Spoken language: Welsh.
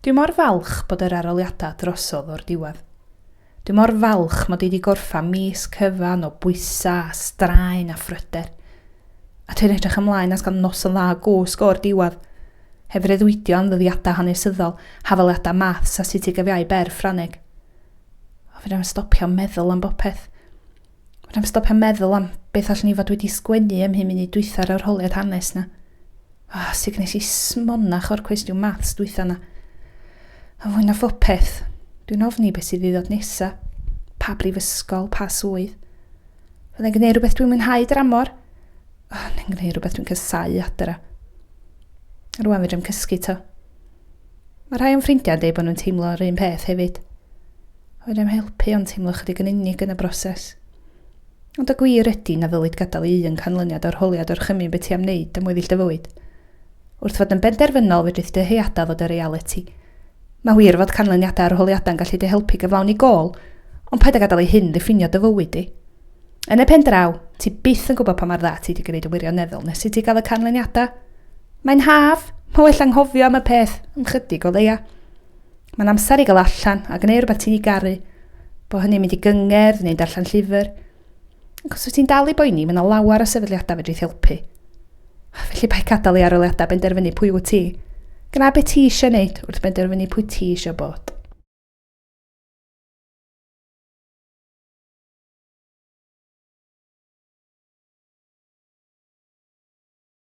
Dwi mor falch bod yr arholiadau drosodd o'r diwedd. Dwi mor falch mod i 'di gorffan mis cyfan o bwysau a straen a phryder. A dwi'n edrych ymlaen at gael noson dda o gwsg o'r diwedd. Heb freuddwydio am ddyddiadau hanesyddol, hafaliadau maths a sut i gyfiau ber Ffrangeg. O, fedrai'm stopio meddwl am bopeth. Fedrai'm stopio meddwl am beth allwn i fod wedi sgwennu ym mhum munud dwytha'r arholiad hanes 'na. O, sut gwnes i smonach o'r cwestiwn maths dwytha 'na. A fwy na phopeth, dwi'n ofni beth sydd i ddod nesa. Pa brifysgol, pa swydd. Fyddai'n gwneud rhywbeth dwi'n mwynhau dramor? O, neu'n gwneud rhywbeth dwi'n casáu adra. A rwan fedrai'm cysgu 'to. Mae rhai o'n ffrindiau'n dweud bod nhw'n teimlo yr un peth hefyd. Fedrai'm helpu ond teimlo chydig yn unig yn y broses. Ond y gwir ydy na ddylid gadael i un canlyniad arholiad orchymyn be ti am wneud am weddill dy fywyd. Wrth fod yn benderfynol fedrith dyheadau ddod yn realiti. Mae wir fod canlyniadau arholiadau'n gallu dy helpu gyflawni gôl, ond paid â gadael i hyn ddiffinio dy fywyd di. Yn y pen draw, ti byth yn gwybod pa mor dda ti wedi gwneud yn wirioneddol nes i ti gael y canlyniadau. Mae'n haf, mae well anghofio am y peth, am chydig o leia. Mae'n amser i gael allan a gwneud rhywbeth ti'n ei garu. Bo hynny'n mynd i gyngerdd neu'n darllen llyfr. Ac os wyt ti'n dal i boeni, mae yna lawer o sefydliadau fedrith helpu. Felly paid gadael i arholiadau benderfynu pwy wyt ti. Gwna beth ti eisiau wneud wrth benderfynu pwy ti eisiau bod.